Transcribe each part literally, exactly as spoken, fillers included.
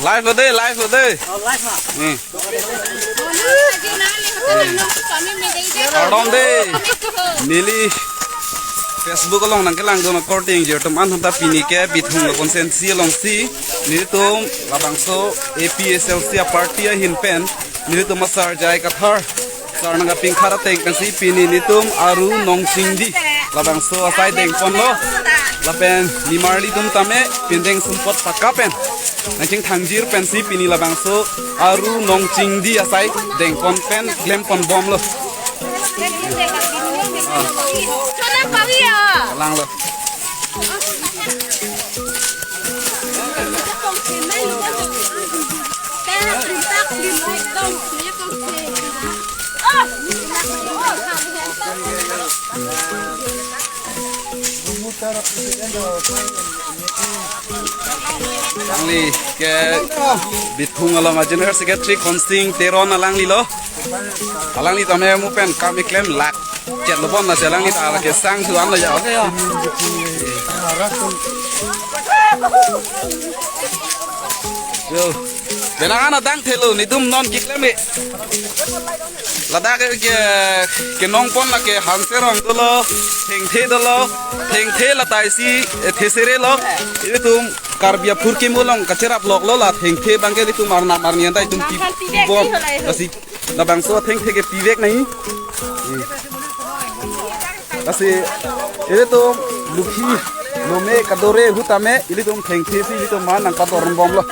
Live lo de, live lo de. Hmm. Kardom de. Neli Facebook along nangkelangdun akorte ingjir atum an, hanta pini ke Bithung lo constituency alongsi nelitum labangso A P H L C a party ahin pen nelitum asar J I Kathar sar nangkapingkhar ateng pensi pini nelitum Aru Nongchingdi labangso asai dengponlo. Lapen nimarlitum tame pindeng sumpot pakka pen nangchingthangjir pensi pini labangso Aru Nongchingdi asai dengpon pen klemponbomlo. Langlo. Alangli ke Bithung along a General Secretary Khonsing Teron alanglilo. Alangli tame mu pen kam keklem lak chet lo bon, lasi alangli ta kesang thu anlo ya. Yo. Penang an adang thelo, netum non keklem e. Ladak ke, ke, kenongpon lake Hanserong dolo, Thengthe dolo, Thengthe lata isi, eh, Thesere lo. Ilitum Karbi aphurkimo along kacherap loklo, la Thengthe abangke ilitum arnam arni anta itum pi-, pibom. Lasi labangso Thengthe ke pivek nai. Lasi ilitum Lukhi Lome kadore ahut tame ilitum Thengthe si ilitum man nangpadormbomlo.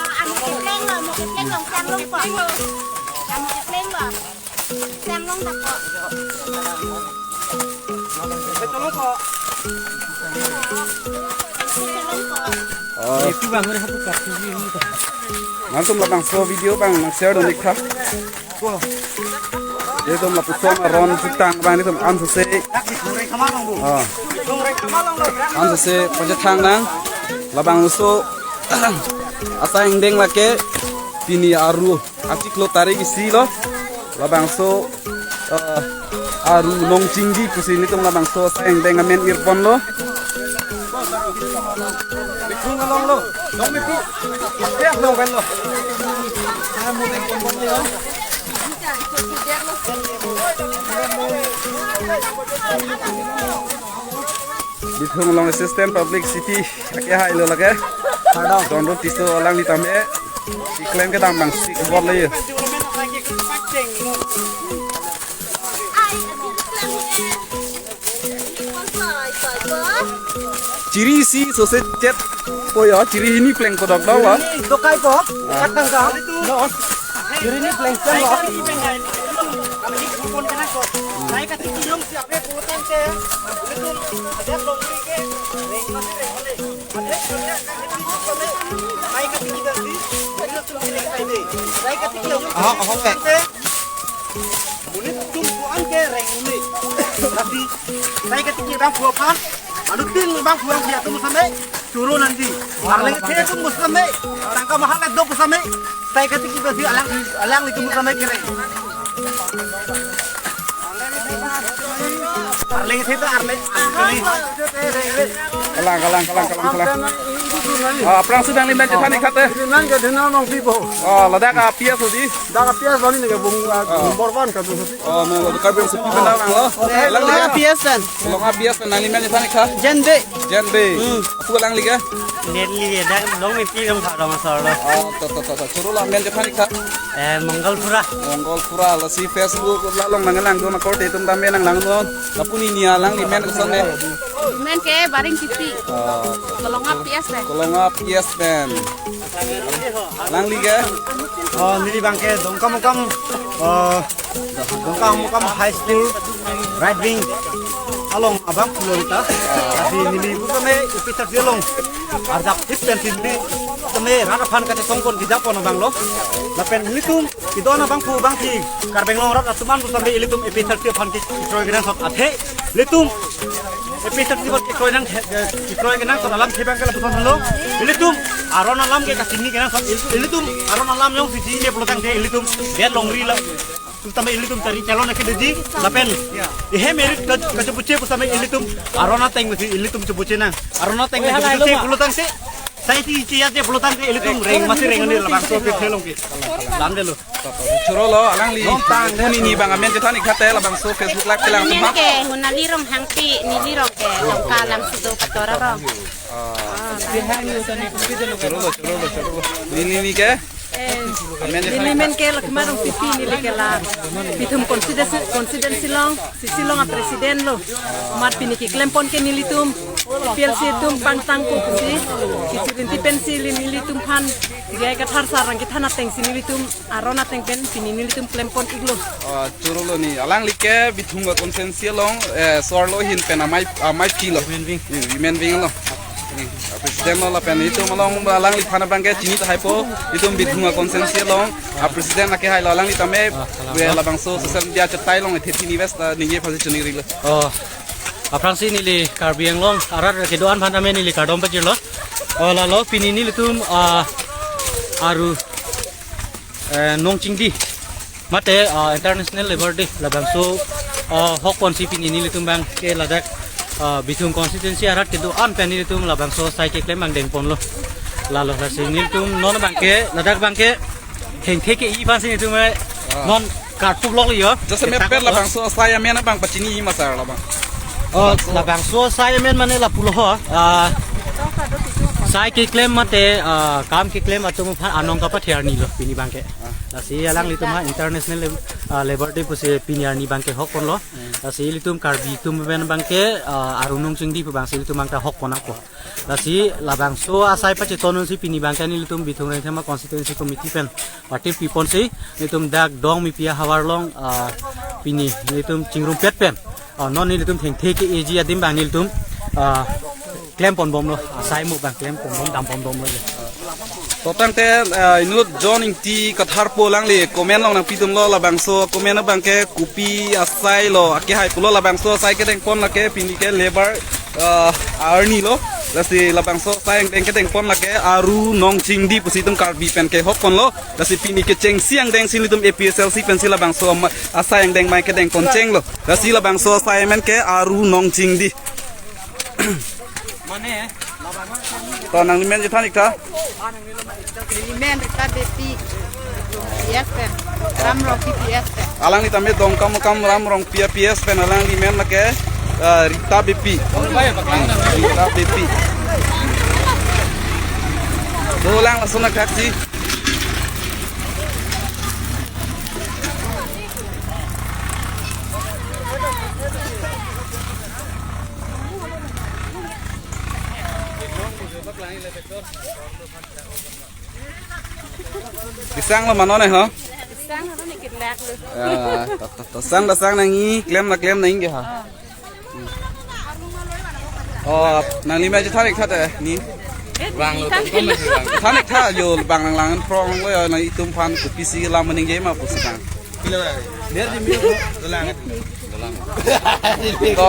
Oh. Nangtum labangso video abang nang share dun ik tha. Ilitum lapuson aron jutang abang ilitum ansose. Oh. Ansose pajethang nang. Labangso asai angdeng lake pini Aru achiklo tarik isi lo. Labangso, eh, Aru Nongchingdi pusi nelitum labangso asai angdeng amen irponlo. Bithung along lo, dong mitu. Pia nong ben lo. Bithung along Assistant Publicity akehai lo lake. Pardon. Dondro Tisso alangli tame keklem kedam abang si kebor le. Chiri isi sose chetpo yo, chiri hini plengpo dokdok lo. Dokai po, ah. Katang ka. No. Chiri hini plengpo lo. Ah, ah, ah. Monit atum ko-an ke reng un-e. Tapi, sai katiki abang phu aphan, anutin abang phu ang dia atum sampai, choro nangji. Arleng the atum sampai, tangka mahal do sampai, sai katiki basi alang, alanglitum sampai kereng. Arleng the ta arleng, arleng. Kalang, kalang, kalang, kalang, kalang. Ah, aphrangsi nanglimen chethan ik tha te. Nang ke dina nong pipo. Oh, ladak a P S odi. Dak a P S bani neke bung, ah, ah, number one ka bung. Oh, no, Karbi Anglong sepi pen nang lo. Alangli ke? P S pen. Along a P S pen nanglimen chethan ik tha. Jen Bey. Jen Bey. Hmm. Apu alangli ke? Neli ke dak dong miti dong tha dong asor lo. Oh, to, to, to, to. Choro la men chethan ik tha. Eh, Mongol Phura. Mongol Phura, lasi Facebook la along nanglangdun akorte atum tame nanglangdun. Lapu neli alanglimen kosonne? Men ke Baring Kipi. Oh. Kolonga P S pen. Kolonga P S pen. Alangli ke? Oh, neli abang ke Dongkamukam, oh, Dongkamukam High School, right wing along abang pulon ta. Tapi neli pu sampai officer si along. Arjap hip pen si neli sampai rat aphan kachesongpon kejapon abang lo. Lapen nelitum kedo-an abangphu abangphi Karbi Anglong arat atum an pu sampai ilitum officer si aphan kekroi kenangsot athe. Ilitum officer si aphan kekroi nang, eh, kekroi kenangsot alamthe abang ke lapuson lo. Ilitum aron alam ke kachini kenangsot, il-, ilitum aron alam jongsi chini pulo tangte ilitum det longri lo. Pu sampai ilitum chari chalon akedoji lapen ehem erit ka, kachepuche pu sampai ilitum aron ateng masi ilitum chepuche nang. Aron ateng masi pulo tangte Sai si isi ya je pulo tangte ilitum reng masi reng ni labangso ke thelong ke. Lam de lo. Choro lo alangli. Nontang de ni ni bang amen chethan ik thate labangso Facebook Live kelang Neli tum ha. Ke Hunali Ronghangpi, neli rong ke Longka Langsudo Katora rong. Choro lo, choro lo, choro lo. Ni ni ni ke? Amen chethan ik. Neli men ke Lakhma Rongpipi, neli ke la Bithung constituency, constituency along, C C along a president lo. Mat pini keklempon ke nelitum P L C atum pangtang ko pusi kichirinti pensi nelitum aphan J I Kathar sir nangkethan atengsi nelitum aron ateng pen pini nelitum klempon iklo. Ah, choro lo ni. Alangli ke Bithung constituency along, eh, sorlo ahin pen amei, amei phi lo. Women wing. Hmm, women wing lo. Hmm, president lo lapen itum along alangliphan abang ke chini tahai po, itum Bithung constituency along a president akehai lo, alangli tame, ah, salam, eh, lo. Labangso social media chetai along ethe thini west, ah, ningje pasi chuniri lo. Oh. Aphrangsi neli Karbi Anglong arat kedo-an aphan tame neli kardom pajirlo. Oh, lalo pini nelitum, ah, Aru, eh, Nongchingdi mate, ah, International Labour Day labangso, ah, ahok ponsi pini nelitum abang ke ladak, ah, Bithung constituency arat kedo-an pen nelitum labangso asai keklem abang dengponlo. Lalo lasi nelitum non abang ke ladak abang ke thengthe ke-i aphansi nelitum, eh, ah, non karpuk lok yo. Jose me pen labangso asai amen abang pachini ma sir labang. Oh, labangso asai amen mane lapulo ho. Ah, asai keklem mate, ah, kam keklem atum aphan anong kapathe arni lo pini abang ke. Ah. Lasi alanglitum ha International Lab-, ah, Labour Day pusi pini arni abang ke ahok ponlo. Hmm. Lasi ilitum Karbi atum pen abang ke, ah, Aru Nongchingdi pu abangsi ilitum abang ta ahok pon ako. Lasi labangso asai pacheton unsi pini abang ke nelitum Bithung Rengthema Constituency Committee pen patir piponsi nelitum dak Dongmipi ahavar along, ah, pini nelitum chingrumpet pen, ah, non nelitum thengthe ke-eji adim abang nelitum, ah, klempon bomlo, asai mo abang klempon bom dampon bomlo. To tangte, ah, inut John Ingti Kathar pu alangli comment along nangpidunlo, labangso comment abang ke kopi asai lo akehai pulo, labangso asai kedengpon lake pini ke labour, ah, arni lo. Lasi labangso asai angdeng kedengpon lake Aru Nongchingdi pusi itum Karbi pen ke ahok ponlo. Lasi pini kechengsi angdengsi nelitum A P H L C pensi labangso ama-, asai angdeng amei kedengpon chenglo. Lasi labangso asai amen ke Aru Nongchingdi. To nanglimen chethan ik tha. Nelimen Rita Beypi, P S pen, Ram Rongpi P S pen. Alangli tame Dongkamukam Ram Rongpi P S pen alangli men lake, eh, Rita Beypi. Rita Beypi. Dolang langsung nangkaksi. Kesang lo mane ho? Kesang lo ni kelak lo. Ah, to, to, to, sang da sang nangji, klem la klem nangji ke ha. Ah. Oh, nanglimen chethan ik tha te, ni? Eh, bang lo, than ik tha. Than ik tha, yo, bang lang lang prong lo, yo, nangtum aphan kopisi lam ningje ma pusi bang. Kilo, biar di milo, dolang. Dolang. To,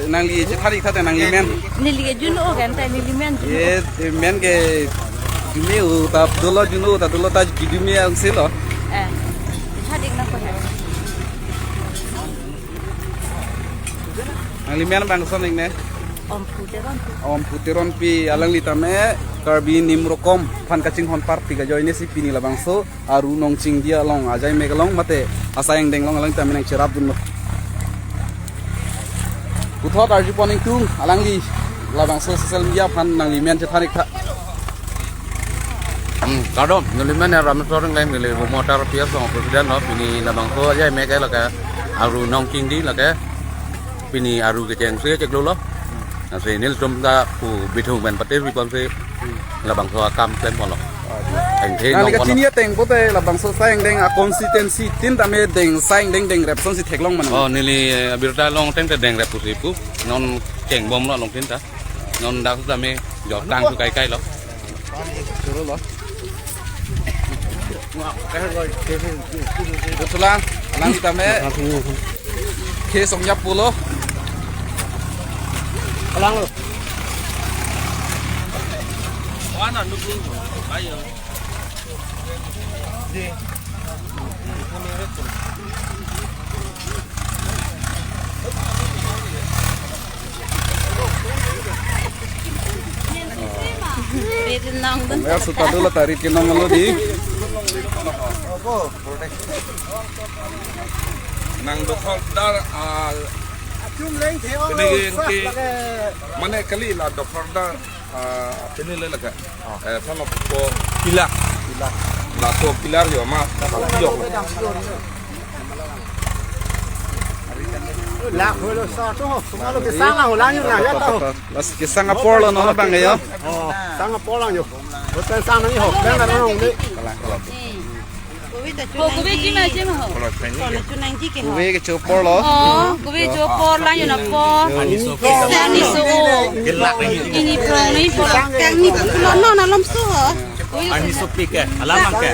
nangli chethan ik tha te nanglimen. Neli ke Jun O kan, ta nelimen Jun O. Ye, men ke Jun O ta dolo, Jun O ta dolo ta Jun O ang silo. Eh, chethan ik nangkok he. Nanglimen bang koson ik ne? Omphu Teronpi. Omphu Teronpi, alangli tame Karbi Nim Rokom aphan kachinghon party kajoine si pini labangso Aru Nongchingdi along ajai mek along mate asai angdeng along alangli tame nangcherapdunlo. Puthot arjupon ingtung, alangli labangso social media aphan nanglimen chethan ik tha. Hmm, kardom, nelimen Rameswar Ringleng, neli Motor P S along president lo, pini labangso ajai mek ke lake Aru Nongchingdi lake, pini Aru kechengsi cheklo lo. Lasi nelitum ta pu Bithung pen patir piponsi labangso akam klemponlo. Thengthe nangli nong kachini kono ateng pote labangso asai angdeng a constituency tin tame deng asai angdeng dengrep asonsi theklong mane. Oh, neli, eh, abirta long ateng te dengrep pusi pu. Non chengbomlo along tin ta. Non dak tame jotang tu kaikai lo. Choro lo. Betulan, alang tame. Ke songya pulo. Alang lo. Wana nukung. Ayo. Nang dun. Converse ta do la tari ke nong lo di. Nang dokhordar, ah, ini ke, mane kali la dokhordar, ah, ini le laga. Eh, sama po pillar. Pillar. La po pillar yo ma. Yo. La holo sa to, malo ke sang ho lang yo na ya to. Lasi kesang apor lo non abang yo. Oh, sang apor lang yo. Hotel sang nang ho, kan na nong ni. Kalang kalang. Ho, kubi ji ma ji ma ho. Kono chu nang ji ke ho. Kubi kecho apor lo. Oh, kubi cho apor lang yo na apor. Ani so. Sa ni so. Gelak ni. Ini prong ni apor. Kang ni lo non alam so. Ani sopik ke, alam ke.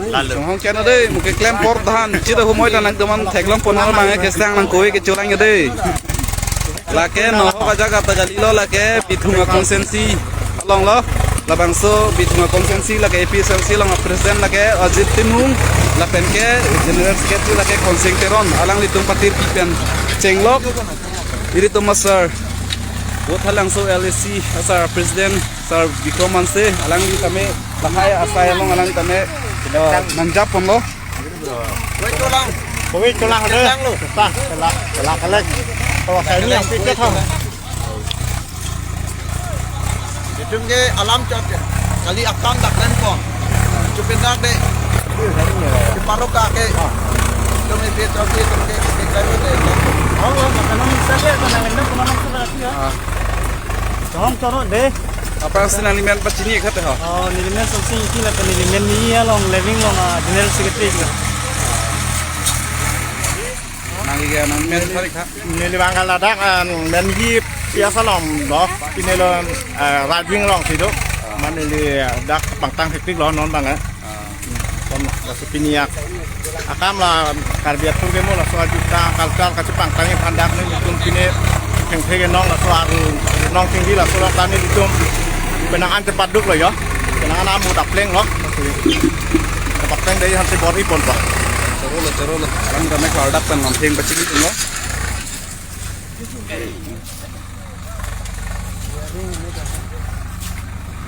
Lalu. Chonghong channel dei, mo keklem apor than, chita humoi ta nangtum an theklong pon nang mang kesang nang koi kecho lang dei. Lake no ho ka jaga ta kali lo lake Bithung a constituency along lo. Labangso Bithung a constituency lake A P H L C along a president lake Ajit Timung, lapen ke general secretary lake Khonsing Teron, alanglitum patir pi pen chenglok. Ilitum a sir, Vote Halangso L A C a sir president Sir Bikrom Hanse, alangli tame lahai asai along alangli tame, eh, nangjap ponlo. Koi cholang. Koi cholang de. Cholang lo. Pa, cholang, cholang kalek. Kalau saya ini yang pikir tha. Itum ke alam chot ya. Kali akam dak len pon. Chupin dak de. Di paroka ke. Itum ini traffic itum ke, ke kali de. Oh, makanan saja ko nang endang ko nang sudah ya. Ah. Chong choro de. Apa yang senang limen pachini kate ho? Oh, nelimen songsi iti la nelimen ni along living along, ah, general secretary ke. Nang iya nang men tarik ha. Neli bang kala dak, ah, men ji biasa long do. Kine lo, ah, right wing long sido. Mane neli, ah, dak pangtang hektik lo non bang, eh. Kon laso pini ak-, akam la Karbi atum ke mo laso ajuta kalkal kachepangtang iphan dak nelitum pini thengthe ke nong laso aru nong tinggi laso la tani itum penang an cepat duk lo yo. Penang an amu dapleng lo. Dapleng dei hansi bor ipon ba. Choro lo, choro lo. Lang kami klardak pen nong theng pachini lo.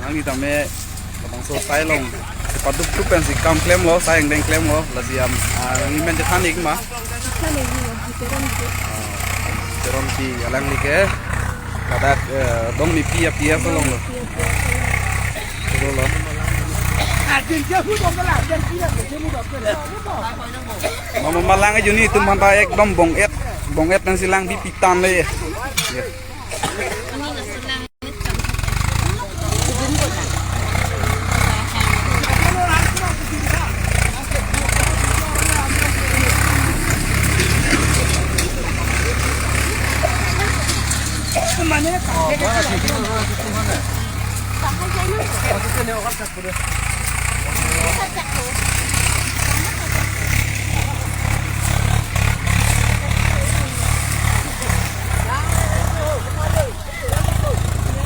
Nang di tame labangso sai along paduk tu pensi kam klem lo, sai angdeng klem lo, lasi am, ah, nang men chethan ik ma. Chethan ik ma, Teron pi. Ah, Teron pi alangli ke. Ladak, eh, Dongmepi a P S along lo. Dongmepi a P S along. Dolo lo. Mama malang ajo ni itum aphan ta ekdom bong-et, bong-et nangsi lang bipi tanglo. Ya.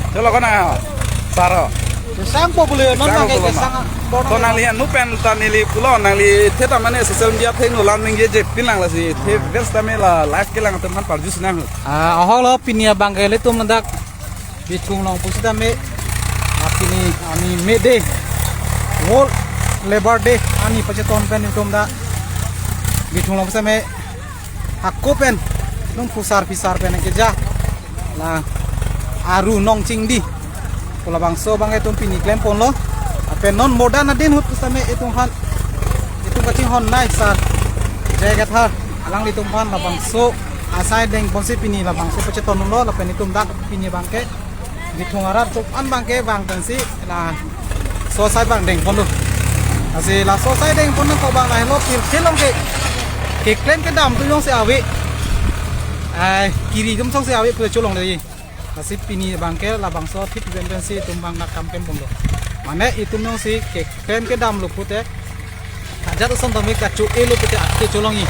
Cholo kona, saro. Kesang po bule, non kesang po bule ma. Kesang po. To nangli anu pen ta neli pulo, nangli the ta mane social media the no lam ningje je pin lang lasi the best ta me la live kelang atum aphan parju sinang. Ah, ahok lo pini abang ke ilitum ladak Bithung along pusitame, ah, pini arni me day, World Labour Day arni pacheton pen itum dak Bithung along pusitame hako pen, nung phusar phisar pen keja. La aru nong chingdi. Pu labangso abang itum pini klem ponlo. Lapen non modern adin ahut pusitame itum aphan, itum kachinghon nai sir J I Kathar, alanglitum aphan labangso asai deng ponsi pini labangso pacheton lo, lapen itum dak pini abang ke Bithung arat atum an abang ke vang pensi laso asai abang deng ponlo. Lasi laso asai deng pon nangkok abang lahelo pirthe along ke keklem kedam atum jongsi ave. Ai, kiri atum jongsi ave pu cholong dei. Lasi pini abang ke labangso thik pen pensi itum abang dak kam klem ponlo. Mane itum jongsi keklem kedam lo pute, ajat ason tame kacho-e lo pute athe cholongji.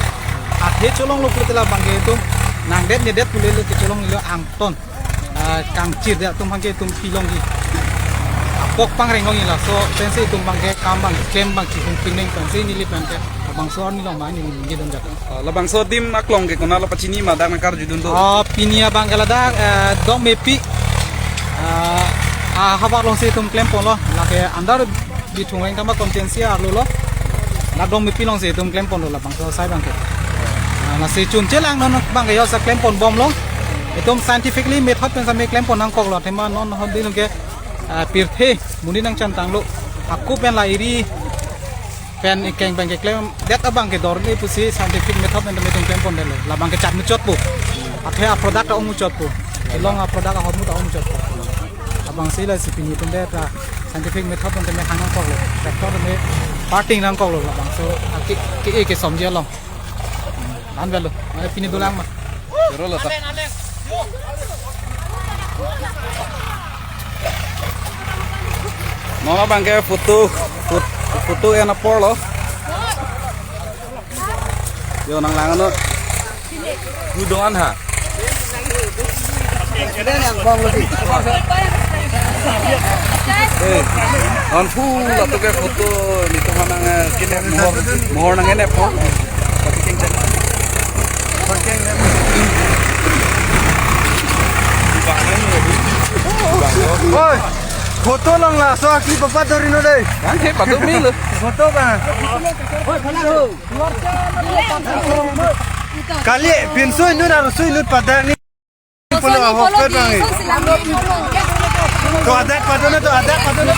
Athe cholonglo pute labang ke itum nangdet nedet pule lo kecholongji lo angton. Ah, kangchir dia atum aphan ke itum pilongji. Apok pangreng longji laso pensi itum abang ke kam abang klem abang chihung pineng pensi neli pen ke labangso arni along ma neli ningje dun jat. Ah, labangso adim aklong ke konat lo pachini ma dak nangkarjudun do. Ah, pini abang ke ladak, eh, Dongmepi, ah, Ah, havar alongsi itum klemponlo, lake under Bithung Rengthama constituency arlo lo. Dak Dongmepi alongsi itum klemponlo labangso asai abangke. Ah, lasi chunche lang non abangke yo sa klemponbomlo. Itum scientifically method pen sami klempon nangkoklo, athema non hon din ke, ah, pirthe muni nangchantanglo. Ako pen la iri pen ikeng pen keklemdet abangke dorni pusi scientific method pen itum klempondetlo. Labangke chat muchotpo. Athe a product ta-ong muchotpo. Kelong a product ahormu ta-ong muchotpo. Labangsi lasi pini pen det ra scientific method pen teme hang nangkoklo. Tractor teme parting nangkoklo labangso. Aki ki ke somji along. An velo. Mane pini dolang ma. Joro lo ta. Non abangke photo, phot-, photo en aporlo. Yo nanglang ano. Gudong an ha. Eh, on full ato ke photo nelitum nang, eh, kene mohor, mohor nang kene po. Oi, photo along laso akli papat dori no dei. Kan he patu mil. Photo kan. Kali pinso inut aruso inut padak ni. Polo ahok pet bang. To adak padu na, to adak padu na.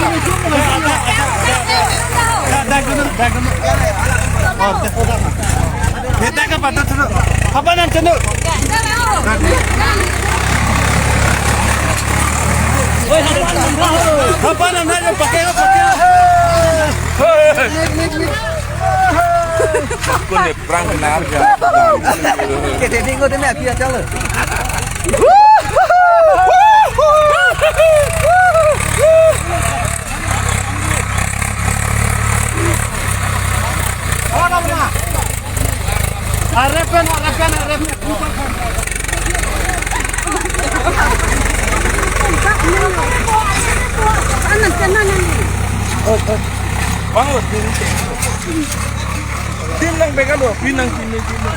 Adak dulu, adak dulu. Oh, adak padu dulu. Apa nan dulu? Apa nan, nan pakai apa? Kone prang kenar ya. Ke te bingo te me api aja lo. Arep pen, arep pen, arep pen. Bangun. Tim nang pegang lo, pinang sini, pinang.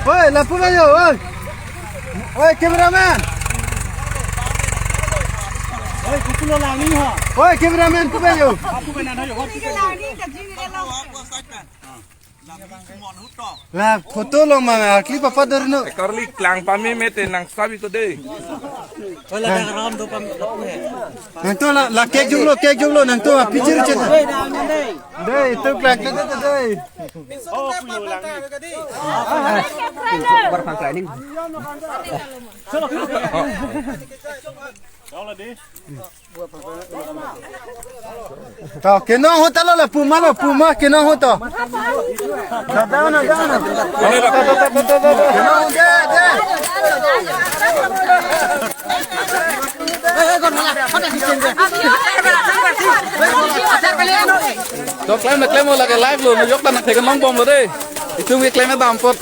Oi, lapu kayo, oi. Oi, cameraman. Oi, kupulo langni ha. Oi, cameraman, pu kayo. Aku benar ayo. La photo long ma, clip apa dor no? Karli klang pame mete nang sabi ko de. Wala da ram do pam ko he. Nangtum la, la cake jumlo, cake jumlo, nangtum a picture chen. Dei, dei, dei. Dei, itu klang dei, dei, dei. Oh, puyo lang. Barpang klang ning. Chalo de. To, kenong ahut ta lo, la puma lo, puma, kenong ahut to. Da, da, na, da, na. Kenong ahut, de, de. To, klem na, klem lo, lake live lo, yok ta nang thek nongbomlo de. Itum ke klem dam apot.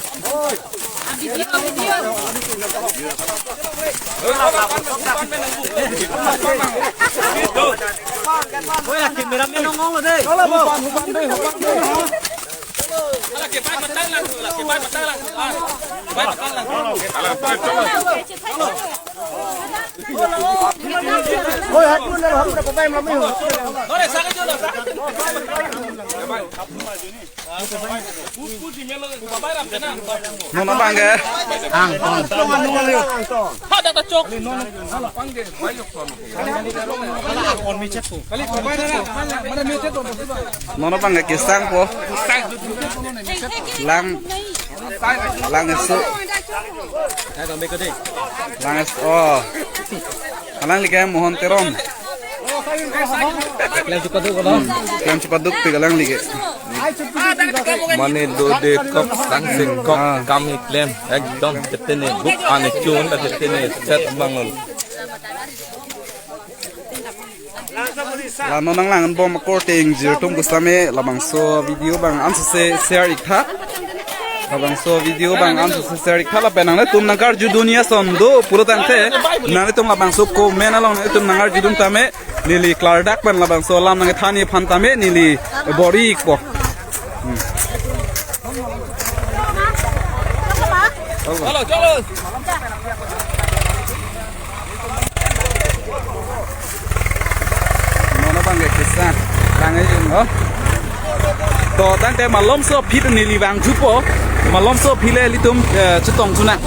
Oi, cameraman nong lo dei. Oi, hatu na, hatu na, papai mami ho. Non abang ke. Ang, ang. Non abang ke kesang po. Lang, lang eso. Lang es, oh. Alangli ke Mohon Teron. Klem chepaduk ko lo. Hmm, klem chepaduk pik alangli ke. Mane do de kok sang sing kok. Ah. Kam keklem ekdom tetene buk ane chun ta tetene set bang lo. La non nanglangbom akorte ingjir atum kusame labangso video abang ansose share iktha. Labangso video abang ansose share iktha lapen nanglitum nangkarjudun ason do pulo tangte nanglitum labangso comment along nanglitum nangkarjudun tame neli klardak pen labangso alam nangthanji aphan tame neli bor-ikpo. Hmm. Chalo, chalo. Mono bang ke kisa. Bang aja, oh. To tangte malomso aphi neli vangthupo. Malomso aphi le ilitum, eh, chetongthu nang.